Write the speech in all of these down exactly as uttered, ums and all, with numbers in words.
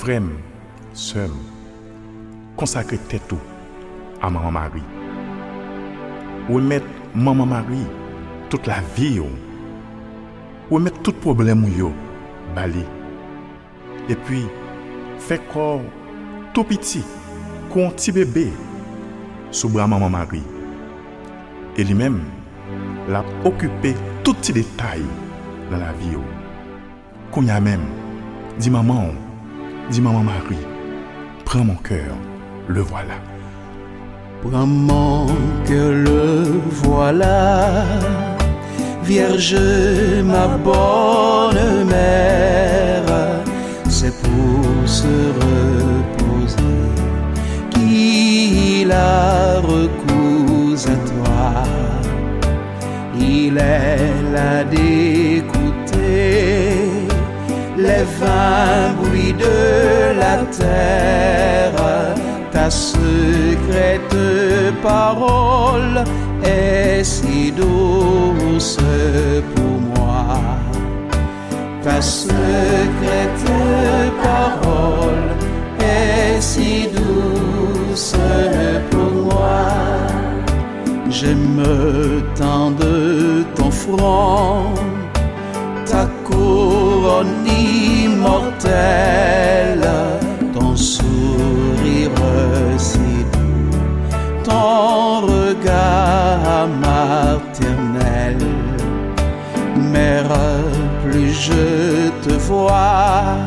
Frè m, sè m, konsakre tèt ou a Manman Mari. Remèt Manman Mari tout lavi w. Remèt tout pwoblèm ou yo ba li. Epi, fè kò w tou piti kou yon ti bebe sou bra Manman Mari. E li menm, l ap okipe tout ti detay nan lavi w. Kounye a menm, di manman w, di Manman Mari, pran mon kè, le vwala. Prends mon cœur, le voilà, Vierge, ma bonne mère, c'est pour se reposer qu'il a recours à toi. Il est là d'écouter les vains bruits de la terre. Ta secrète parole est si douce pour moi. Ta secrète parole est si douce pour moi. J'aime tant de ton front, ta couronne immortelle, ton sourire si doux, ton regard maternel. Mère, plus je te vois,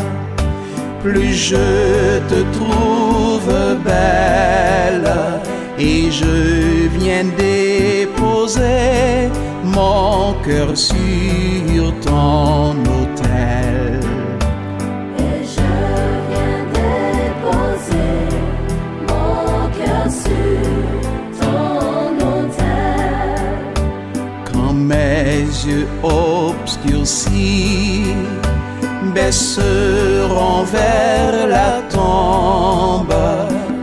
plus je te trouve belle, et je viens déposer mon cœur sur ton autel. Et je viens déposer mon cœur sur ton autel. Quand mes yeux obscurcis baisseront vers la tombe,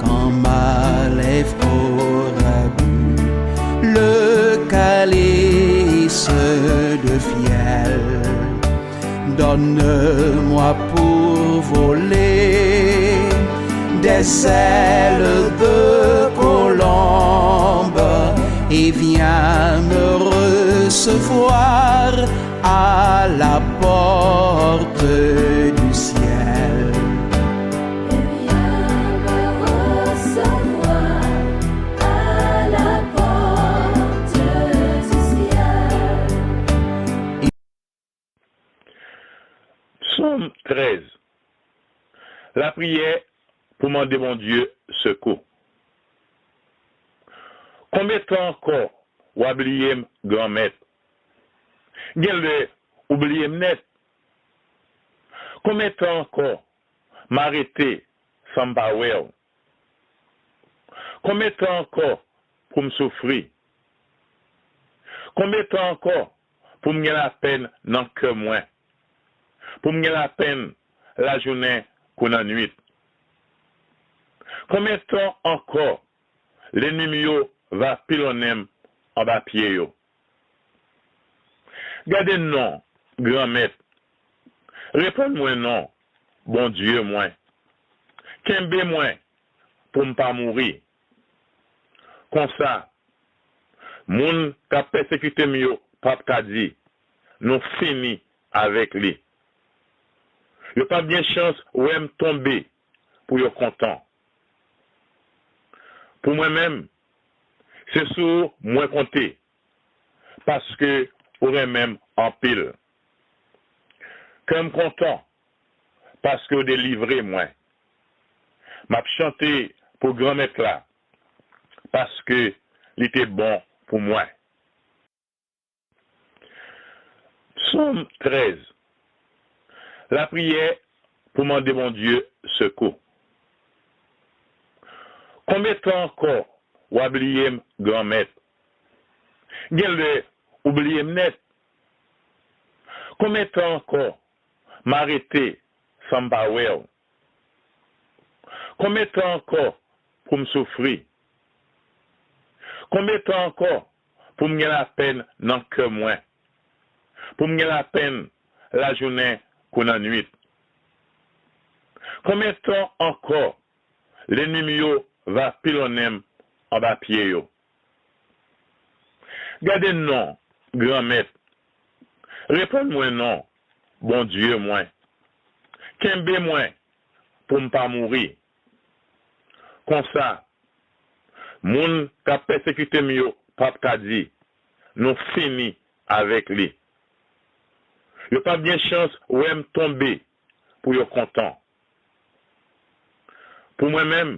quand ma lèvre aura bu le calice de fiel, donne-moi pour voler des ailes de colombe et viens me recevoir à la porte du ciel. Et viens me recevoir à la porte du ciel. Sòm trèz. Lapriyè pou mande Bondye sekou. Konbyen tan ankò w a bliye m, Granmèt? Gen lè ou bliye m nèt. Konbyen tan ankò m a rete san m pa wè w? Konbyen tan ankò pou m soufri? Konbyen tan ankò pou m gen lapenn nan kè mwen? Pou m gen lapenn lajounen kou nan nwit? Konbyen tan ankò lènmi m yo va pilonnen m anba pye yo? Gade non, Granmèt. Reponn mwen non, Bondye mwen. Kenbe mwen pou m pa mouri. Konsa, moun k ap pèsekite m yo p ap ka di, "Nou fini avèk li." Yo p ap gen chans wè m tonbe pou yo kontan. Pou mwen menm, se sou ou mwen konte, paske ou renmen m anpil. Kè m kontan, paske w delivre mwen. M ap chante pou Granmèt la, paske li te bon pou mwen. Sòm trèz. Lapriyè pou mande Bondye sekou. Konbyen tan ankò w a bliye m, Granmèt? Gen lè ou bliye m nèt. Konbyen tan ankò m a rete san m pa wè w? Konbyen tan ankò pou m soufri? Konbyen tan ankò pou m gen lapenn nan kè mwen? Pou m gen lapenn lajounen kou nan nwit? Konbyen tan ankò lènmi m yo va pilonnen m anba pye yo? Gade non, Granmèt, reponn mwen non, Bondye mwen. Kenbe mwen pou m pa mouri. Konsa, moun k ap pèsekite m yo p ap ka di, "Nou fini avèk li." Yo p ap gen chans wè m tonbe pou yo kontan. Pou mwen menm,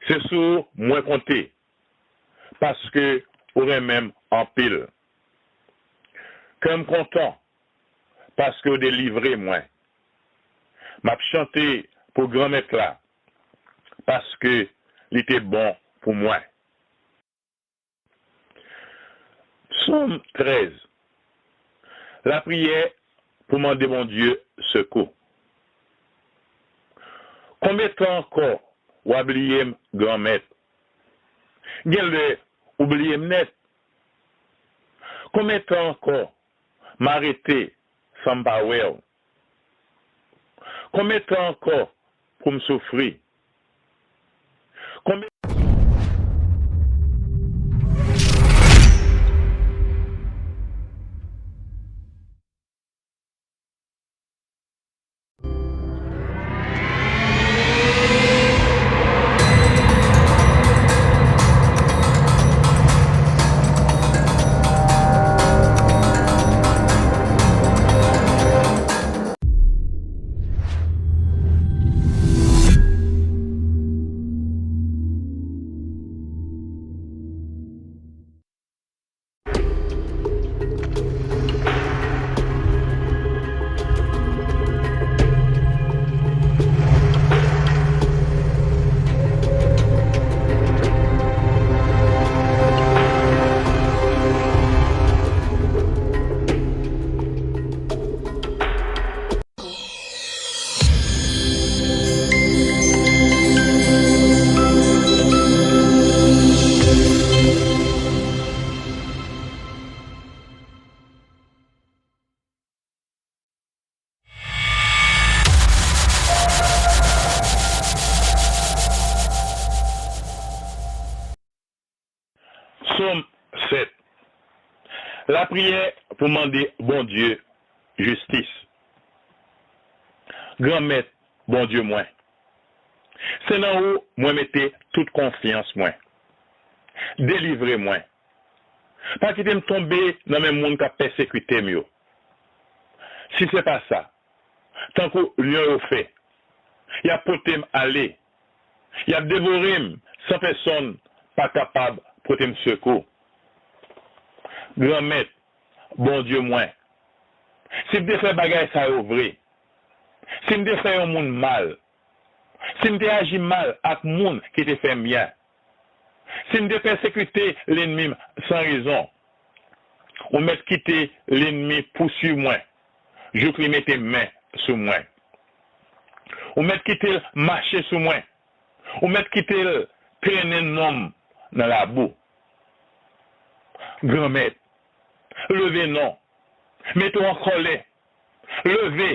se sou ou mwen konte, paske ou renmen m anpil. Kè m kontan, paske w delivre mwen. M ap chante pou Granmèt la, paske li te bon pou mwen. Sòm trèz. Lapriyè pou mande Bondye sekou. Konbyen tan ankò w a bliye m, Granmèt? Gen lè ou bliye m nèt. Konbyen tan ankò m a rete san m pa wè w? Konbyen tan ankò pou m soufri? Konbyen Sòm sèt. Lapriyè pou mande Bondye jistis. Granmèt, Bondye mwen, se nan ou mwen mete tout konfyans mwen. Delivre mwen. Pa kite m tonbe nan men moun k ap pèsekite m yo. Si se pa sa, tankou lyon yo fè, y ap pote m ale. Y ap devore m san pèsonn pa kapab pote m sekou. Granmèt, Bondye mwen, si m te fè bagay sa yo vre, si m te fè yon moun mal, si m te aji mal ak moun ki te fè m byen, si m te pèsekite lènmi m san rezon, ou mèt kite lènmi pousuiv mwen jouk li mete men sou mwen. Ou mèt kite l mache sou mwen. Ou mèt kite l trennen non m nan labou. Granmèt, leve non, mete w an kòlè. Leve,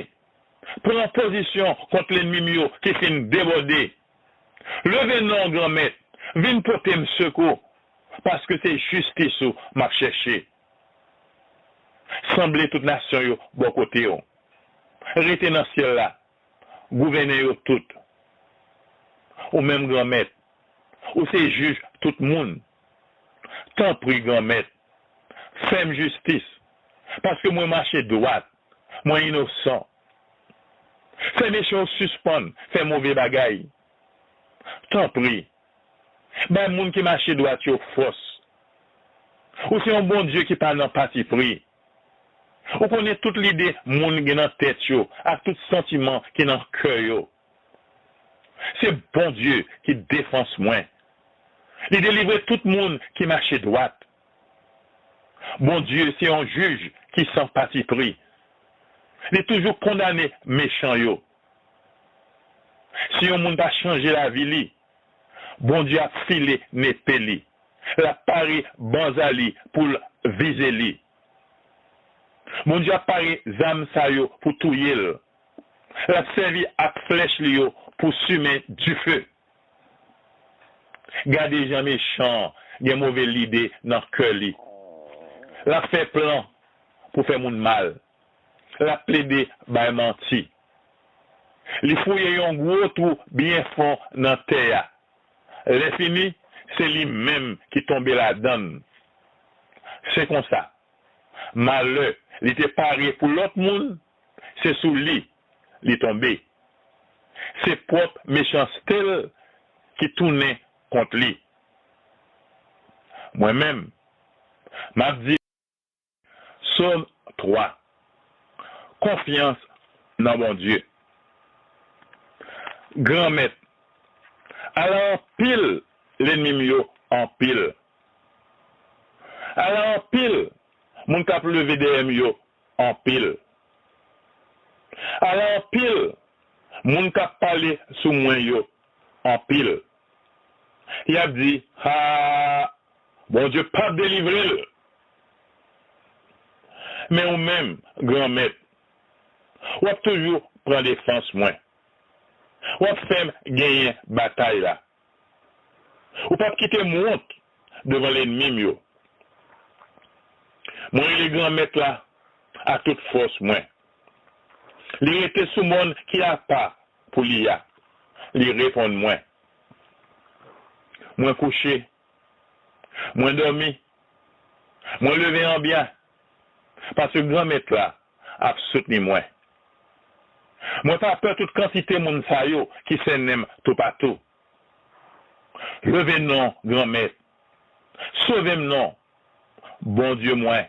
pran pozisyon kont lènmi m yo ki fin debòde. Leve non, Granmèt, vin pote m sekou, paske se jistis ou m ap chèche. Sanble tout nasyon yo bò kote w. Rete nan syèl la, gouvène yo tout. Ou menm, Granmèt, ou se jij tout moun. Tanpri, Granmèt, fè m jistis, paske mwen mache dwat, mwen inosan. Fè mechan yo sispann fè move bagay. Tanpri, bay moun ki mache dwat yo fòs. Ou se yon Bondye ki pa nan patipri. Ou konnen tout lide moun gen nan tèt yo ak tout santiman ki nan kè yo. Se Bondye ki defans mwen. Li delivre tout moun ki mache dwat. Bondye se yon jij ki san patipri. Li toujou kondane mechan yo. Si yon moun pa chanje lavi li, Bondye ap file nepe li. L ap pare banza li pou l vize li. Bondye ap pare zam sa yo pou touye l. L ap sèvi ak flèch li yo pou simen dife. Gade jan mechan an gen move lide nan kè li. L ap fè plan pou fè moun mal. L ap plede bay manti. Li fouye yon gwo twou byen fon nan tè a. Lèfini, se li menm ki tonbe ladan l. Se konsa, malè li te pare pou lòt moun, se sou li li tonbe. Se pwòp mechanste l ki tounen kont li. Mwen menm, m ap di, Sòm twa. Konfyans nan Bondye. Granmèt, ala anpil lènmi m yo anpil. Ala anpil moun k ap leve dèyè m yo anpil. Ala anpil moun k ap pale sou mwen yo anpil. Y ap di, ha, Bondye p ap delivre l. Men ou menm, Granmèt, w ap toujou pran defans mwen. W ap fè m genyen batay la. Ou p ap kite m wont devan lènmi m yo. Mwen rele Granmèt la ak tout fòs mwen. Li rete sou mòn ki apa pou li a. Li reponn mwen. Mwen kouche, mwen dòmi, mwen leve an byen, paske Granmèt la ap soutni mwen. Mwen pa pè tout kantite moun sa yo ki sènen m toupatou. Leve non, Granmèt. Sove m non, Bondye mwen.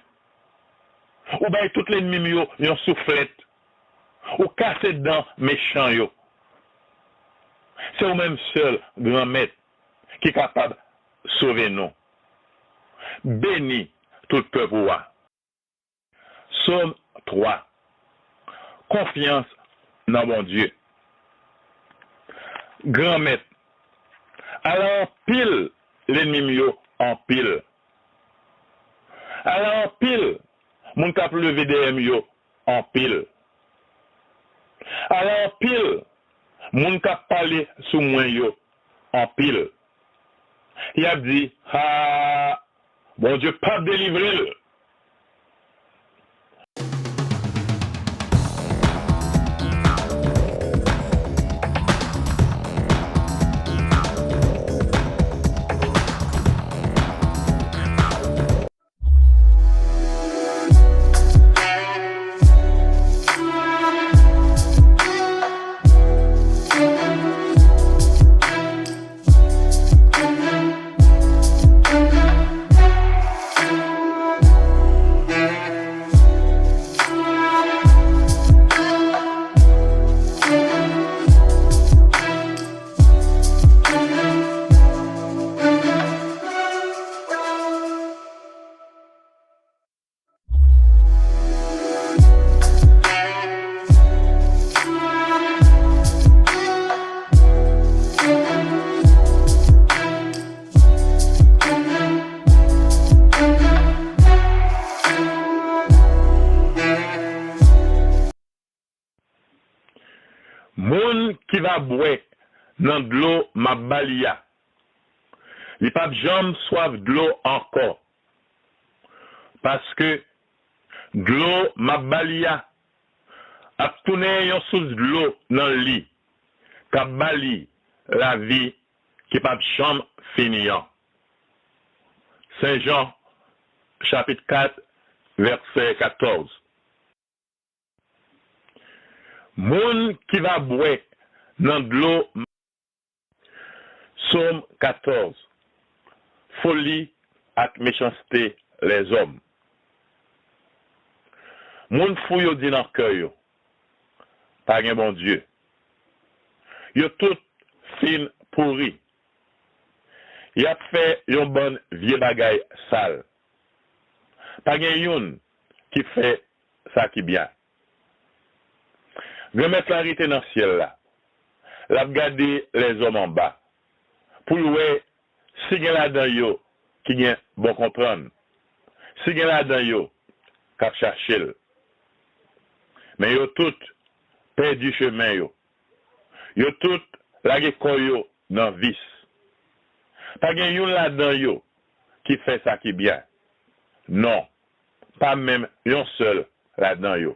Ou bay tout lènmi m yo yon souflèt. Ou kase dan mechan yo. Se ou menm sèl, Granmèt, ki kapab sove nou. Beni tout pèp ou a. Sòm twa. Konfyans nan Bondye. Granmèt, ala anpil lènmi m yo anpil. Ala anpil moun k ap leve dèyè m yo anpil. Ala anpil moun k ap pale sou mwen yo anpil. Y ap di, ha, Bondye p ap delivre l. Moun ki va bwè nan dlo m ap ba li a, li p ap janm swaf dlo ankò. Paske dlo m ap ba li a ap tounen yon sous dlo nan li, k ap ba li lavi ki p ap janm fini an. Sen Jan, chapit kat, vèsè katòz. Moun ki va bwè nan dlo. Sòm katòz. Foli ak mechanste lèzòm. Moun fou yo di nan kè yo, pa gen Bondye. Yo tout fin pouri. Y ap fè yon bann vye bagay sal. Pa gen youn ki fè sa ki byen. Granmèt la rete nan syèl la. L ap gade lèzòm anba, pou l wè si gen ladan yo ki gen bon konprann, si gen ladan yo k ap chache l. Men yo tout pèdi chemen yo. Yo tout lage kò yo nan vis. Pa gen youn ladan yo ki fè sa ki byen. Non, pa menm yon sèl ladan yo.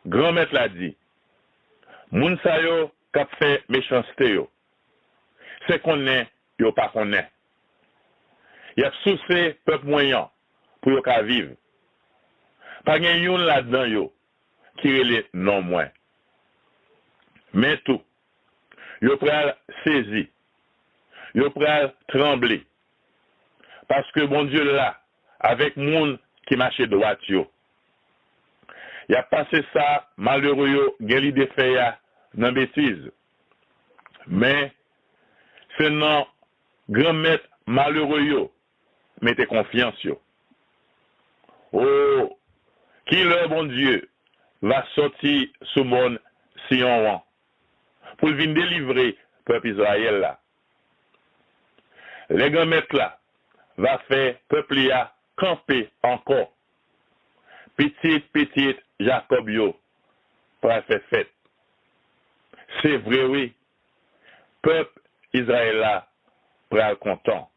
Granmèt la di, moun sa yo k ap fè mechanste yo, se konnen yo pa konnen. Y ap souse pèp mwen an pou yo ka viv. Pa gen youn ladan yo ki rele non mwen. Men tou, yo pral sezi, yo pral tranble, paske Bondye la avèk moun ki mache dwat yo. Y ap pase sa malere yo gen lide fè a nan betiz. Men, se nan Granmèt malere yo mete konfyans yo. O, kilè Bondye va sòti sou mòn Siyon an pou l vin delivre pèp Izrayèl la? Lè Granmèt la va fè pèp li a kanpe ankò, pitit pitit Jakòb yo pral fè fèt. Se vre wi, pèp Izrayèl la pral kontan.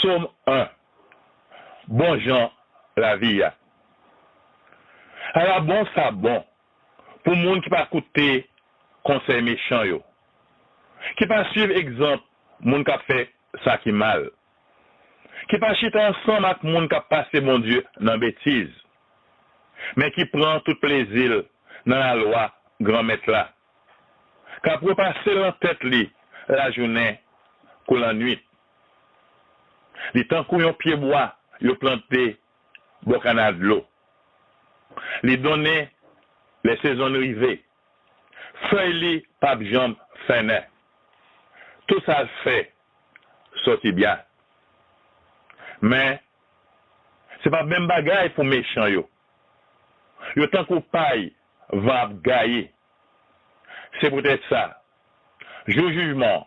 Sòm en. Bon jan lavi a. Ala bon sa bon pou moun ki pa koute konsèy mechan yo, ki pa suiv egzanp moun k ap fè sa ki mal. ki pa chita ansanm ak moun k ap pase Bondye nan betiz, men ki pran tout plezi l nan lalwa Granmèt la, k ap repase l nan tèt li lajounen kou lannwit. Li tankou yon pyebwa yo plante bò kanal dlo. Li donnen lè sezon l rive. Fèy li p ap janm fennen. Tou sa l fè sòti byen. Men, se pa menm bagay pou mechan yo. Yo tankou pay van ap gaye. Se poutèt sa, jou jijman,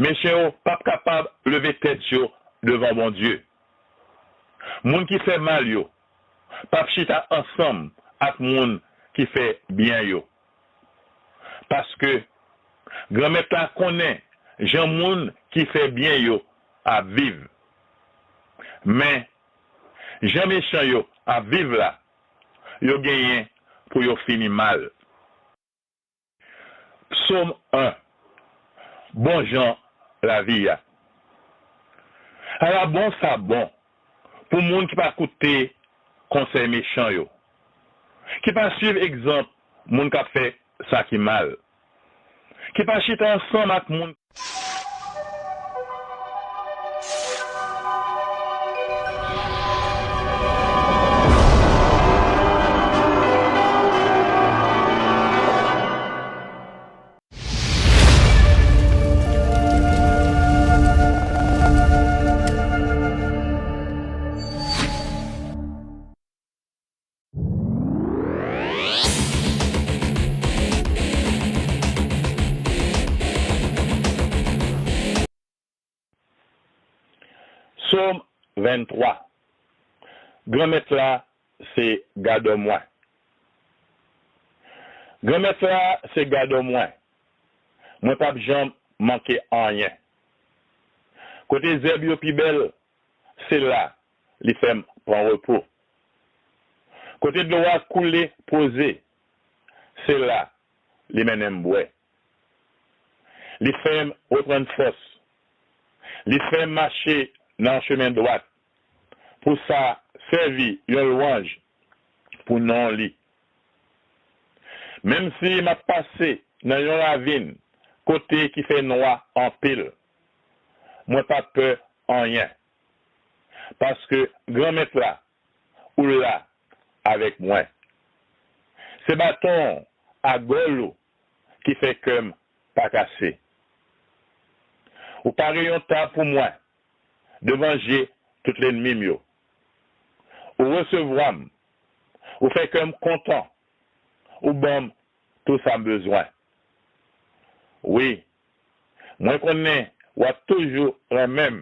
mechan yo p ap kapab leve tèt yo devan Bondye. Moun ki fè mal yo p ap chita ansanm ak moun ki fè byen yo. Paske Granmèt la konnen jan moun ki fè byen yo ap viv. Men, jan mechan yo ap viv la, yo genyen pou yo fini mal. Sòm en. Bon jan lavi a. Ala bon sa bon pou moun ki pa koute konsèy mechan yo, ki pa suiv egzanp moun k ap fè sa ki mal, ki pa chita ansanm ak moun. Sòm venntwa. Granmèt la se gadò mwen. Granmèt la se gadò mwen. Mwen p ap janm manke anyen. Kote zèb yo pi bèl, se la li fè m pran repo. Kote dlo a koule poze, se la li mennen m bwè. Li fè m reprann fòs. Li fè m mache nan yon chemen dwat. Pou sa sèvi yon lwanj pou non li. Menm si m ap pase nan yon ravin kote ki fè nwa anpil, mwen p ap pè anyen, paske Granmèt la, ou la avèk mwen. Se baton a gòl ou ki fè kè m pa kase. Ou pare yon tab pou mwen devan je tout lènmi m yo. Ou resevwa m. Ou fè kè m kontan. Ou ban m tou sa m bezwen. Wi, mwen konnen w ap toujou renmen m.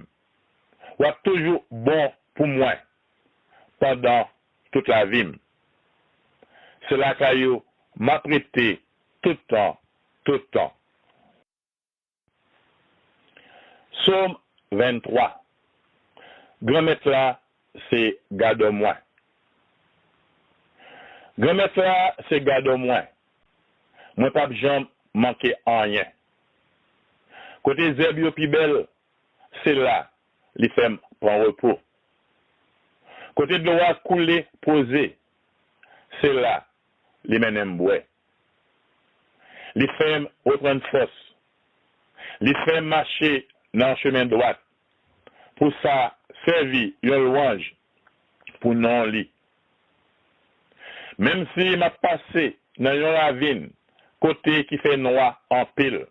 W ap toujou bon pou mwen pandan tout lavi m. Se lakay ou m ap rete tout tan, tout tan. Sòm venntwa. Granmèt la se gadò mwen. Granmèt la se gadò mwen. Mwen p ap janm manke anyen. Kote zèb yo pi bèl, se la li fè m pran repo. Kote dlo a koule poze, se la li mennen m bwè. Li fè m reprann fòs. Li fè m mache nan chemen dwat. Pou sa sèvi yon lwanj pou non li. Menm si m ap pase nan yon ravin kote ki fè nwa anpil,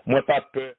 mwen p ap pè.